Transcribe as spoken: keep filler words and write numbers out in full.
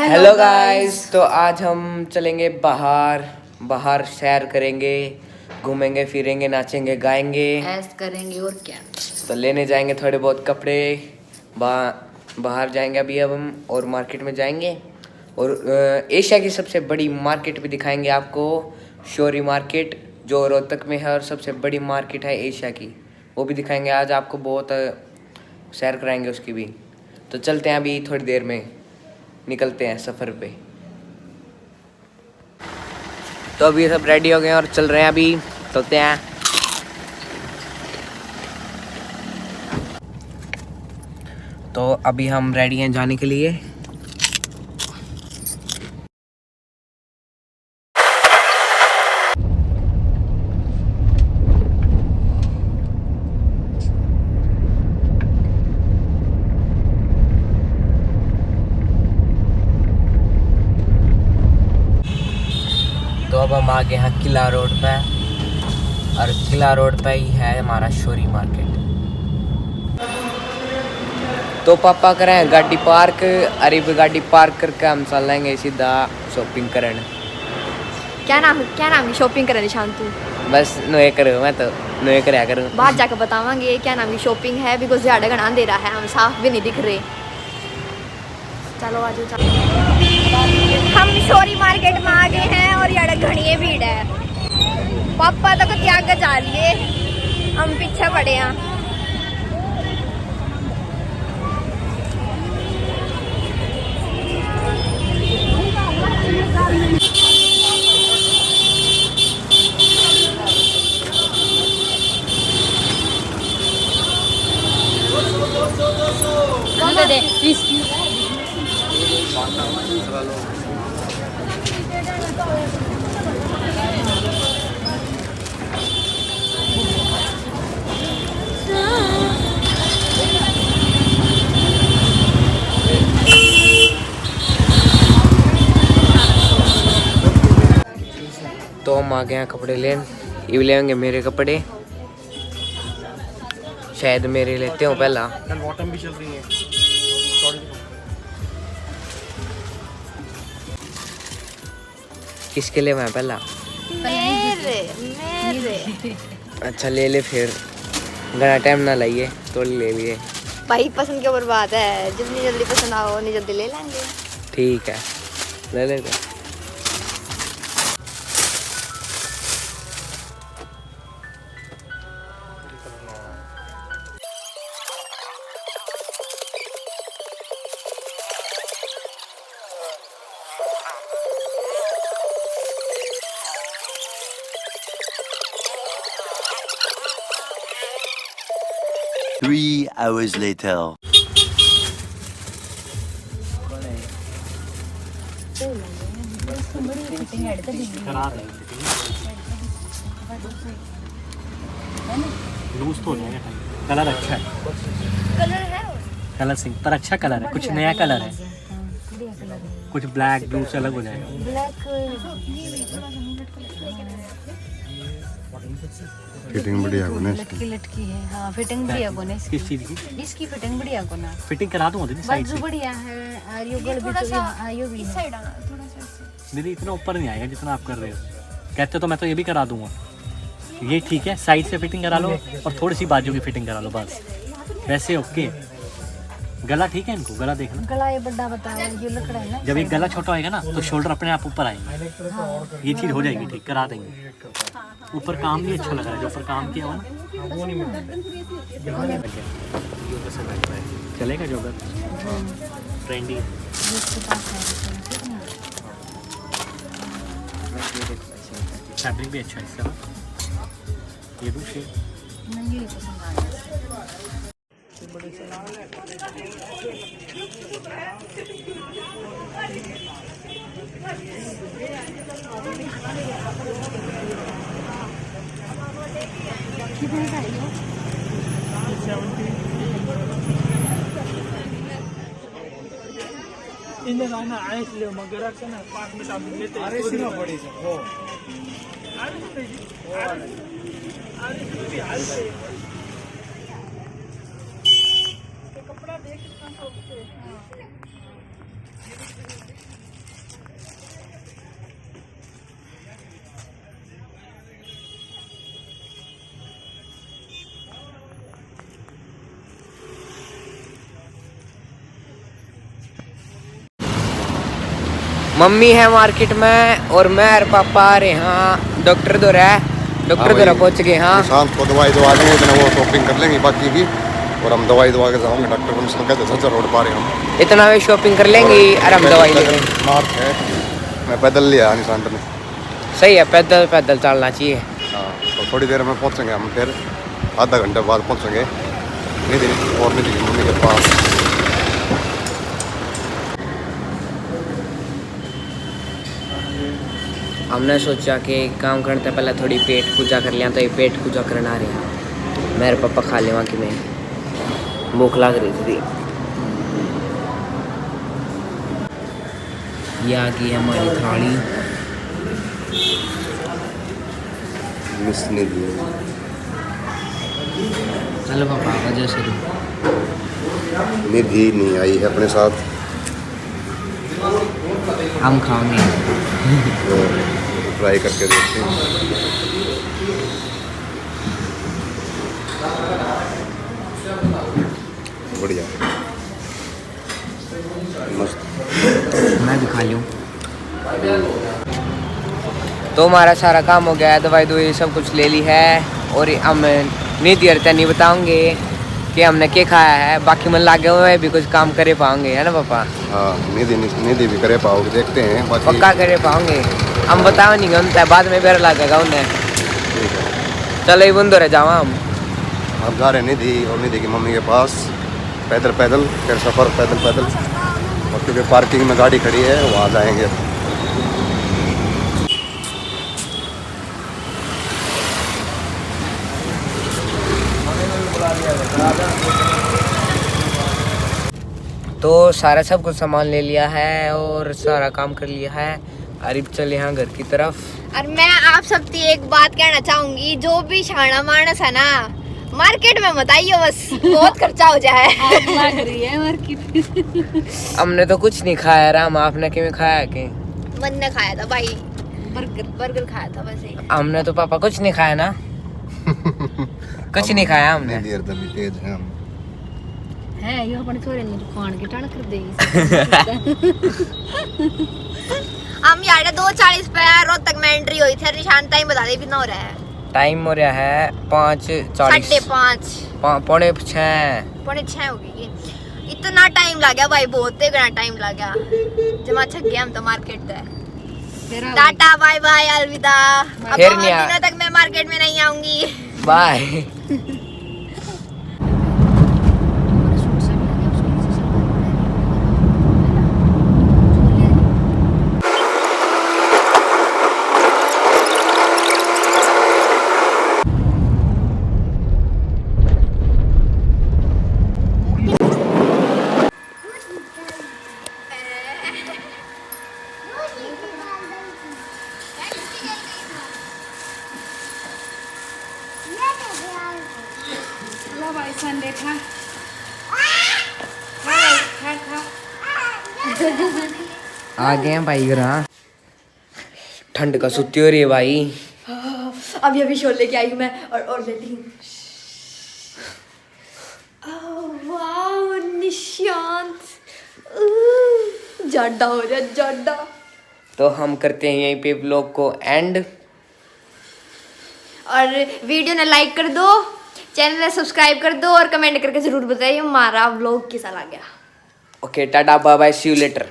Hello guys, तो आज हम चलेंगे बाहर, बाहर सैर करेंगे, घूमेंगे फिरेंगे, नाचेंगे गाएंगे। ऐश करेंगे और क्या। तो लेने जाएंगे थोड़े बहुत कपड़े, बा, बाहर जाएंगे अभी अब हम और मार्केट में जाएंगे और अ, एशिया की सबसे बड़ी मार्केट भी दिखाएंगे आपको, शोरी मार्केट, जो रोहतक में है और सबसे बड़ी मार्केट है एशिया की, वो भी दिखाएंगे आज आपको। बहुत अ, सैर कराएंगे उसकी भी। तो चलते हैं अभी थोड़ी देर में, निकलते हैं सफ़र पे। तो अभी सब रेडी हो गए हैं और चल रहे हैं अभी, चलते हैं। तो अभी हम रेडी हैं जाने के लिए। तो अब हम आ गए हैं किला रोड पे, और किला रोड पे ही है हमारा शोरी मार्केट। तो पापा करें गाड़ी पार्क, अरे भी गाड़ी पार्क करके हम चलेंगे सीधा शॉपिंग करने। क्या नाम, क्या नाम की शॉपिंग करें निशान तू? बस नोए करो, मैं तो नोए करया करूँ। बाहर जाकर बतावांगे क्या नाम की शॉपिंग है, बिकॉज ज्यादा घना अंधेरा है, हम साफ भी नहीं दिख रहे। चलो आ जाओ, चलो। हम शोरी मार्केट में आ गए हैं और यार घनी भीड़ है। पापा तो को त्याग के जा लिए, हम पीछे पड़े हैं। तो हम आ गए हैं कपड़े लेन। इब लेंगे मेरे कपड़े, शायद मेरे लेते हो पहला। कल बॉटम भी चल रही है। किसके लिए मैं पहला? मेरे, मेरे। अच्छा ले ले फिर, घना टाइम ना लाइए, तो ले लिए। भाई पसंद के ऊपर बात है, जितनी जल्दी पसंद आओ उतनी जल्दी ले लेंगे। ठीक है, ले ले फिर। Three hours later. खराब है। लूज तो हो जाएगा टाइम। कलर अच्छा है। कलर है। कलर सिंह पर अच्छा कलर है, कुछ नया कलर है। कुछ ब्लैक ब्लू से अलग हो जाएगा। ब्लैक। फिटिंग बढ़िया होने इसकी। लटकी लटकी है। हाँ, फिटिंग बढ़िया कोने इसकी। किस चीज़ की? इसकी फिटिंग बढ़िया कोना। फिटिंग करा दूंगा दीदी साइड बाजू से। बढ़िया है और ये गल भी तो, हाँ, ये भी है। दीदी इतना ऊपर नहीं आएगा जितना आप कर रहे हो। कहते तो मैं तो ये भी करा दूंगा। ये ठीक है, साइड से फिटिंग करा लो और थोड़ी सी बाजू की फिटिंग करा लो बस। वैसे ओके। गला ठीक है इनको, गला देखना। गला ये बड़ा बताओ, ये लकड़ा है ना। जब ये गला छोटा होएगा ना तो शोल्डर अपने आप ऊपर आएंगे। ये चीज़ हो जाएगी ठीक, करा देंगे। ऊपर काम भी अच्छा लग रहा है, जो ऊपर काम किया हुआ ना। चलेगा जॉगर? ट्रेंडी है। फैब्रिक भी अच्छा है इसका। ये भी शेड। इन्हें लाना आइस ले मगर के ना पाँच मिनट आप लेते हैं। अरे सिर्फ बड़ी से हो। अरे भी हाल से। कपड़ा देख कितना शौक से। मम्मी है मार्केट में और मैं और पापा आ रहे हैं डॉक्टर धोरै। डॉक्टर हाँ धोरै भाई, पहुंच गए हाँ। निशांत को दवाई दवा देंगे, इतना वो शॉपिंग कर लेंगे बाकी की, और हम दवाई दवा के जाओगे डॉक्टर को। निशांत कहते, "चाचा, रोड पा रहे हम।" इतना वे शॉपिंग कर लेंगे और और हम पैदल, दवाई पैदल लेंगे। मार्च है, मैं पैदल लिया निशांत ने। सही है, पैदल, पैदल चलना चाहिए। हाँ, तो थोड़ी देर में पहुँचेंगे हम फिर, आधा घंटे बाद पहुँचेंगे निधि और निधि की मम्मी के पास। हमने सोचा कि काम करने से पहले थोड़ी पेट पूजा कर लिया, तो ये पेट पूजा करना रहा। मेरे पापा खा लेवा कि मैं भूख लग रही थी। ये आ गई हमारी थाली। मिस निधि। चलो पापा, वजह से तो निधि नहीं आई है अपने साथ। हम खाएंगे। तो ट्राई करके देखते हैं। बढ़िया। मस्त। मैं भी खा लूँ। तो हमारा सारा काम हो गया है, दवाई दवाई सब कुछ ले ली है। और हम निधि और तै नहीं बताओगे कि हमने क्या खाया है, बाकी मन लागे हुए भी कुछ काम करे पाओगे, है ना पापा? हाँ, निधि, निधि भी करे पाओगे, देखते हैं। बाकी पक्का करे पाओगे, हम बताओ नहीं उनसे, बाद में बेरा लगेगा उन्हें। ठीक है। चलो, ये बंद हो रहे जावा हम। अब जा रहे हैं निधि और निधि की मम्मी के पास। पैदल, पैदल, फिर सफ़र पैदल, पैदल। और क्योंकि पार्किंग में गाड़ी खड़ी है, वहाँ जाएंगे। तो सारा सब कुछ सामान ले लिया है और सारा काम कर लिया है। अरे, अब चले हाँ घर की तरफ। और मैं आप सब ती एक बात कहना चाहूंगी, जो भी शाणा माणस है ना, मार्केट में मत आइयो, बस बहुत खर्चा हो जाए। आग लग रही है मार्केट। हमने तो कुछ नहीं खाया राम, आपने किमें खाया के? मन ने खाया था भाई, बर्गर, बर्गर खाया था बस एक। हमने तो पापा कुछ नहीं खाया ना। कुछ नहीं खाया हमने। नहीं, देर तक भी तेज है हम। है, यो अपने छोरे ने दुकान की टण कर दे। हम यार दो चालीस पे रोहतक में एंट्री हुई थी, निशान टाइम बता दे, कितना हो रहा है? टाइम हो रहा है पाँच चालीस। साढ़े पाँच। पा-, पौने छः। पौने छः हो गई। इतना टाइम लग गया भाई, बहुत ही घना टाइम लग गया। जमा छक गया हम तो मार्केट तक। टाटा, बाय बाय, अलविदा। अब फिर बहुत नहीं आ- दिनों तक मैं मार्केट में नहीं आऊंगी। बाय। लो भाई, संडे था। खा भाई, खा, खा। आ गए हैं भाई घर, हाँ। ठंड का सुत्ती हो रही है भाई। अभी, अभी शॉल लेके आई हूँ मैं और, और ले ली। वाओ, निशांत। ऊ, जाडा हो रहा, जाडा। तो हम करते हैं यहीं पे व्लॉग को एंड। और वीडियो ने लाइक कर दो, चैनल ने सब्सक्राइब कर दो और कमेंट करके जरूर बताइए हमारा व्लॉग कैसा लग गया। Okay, tata, bye bye, see you later।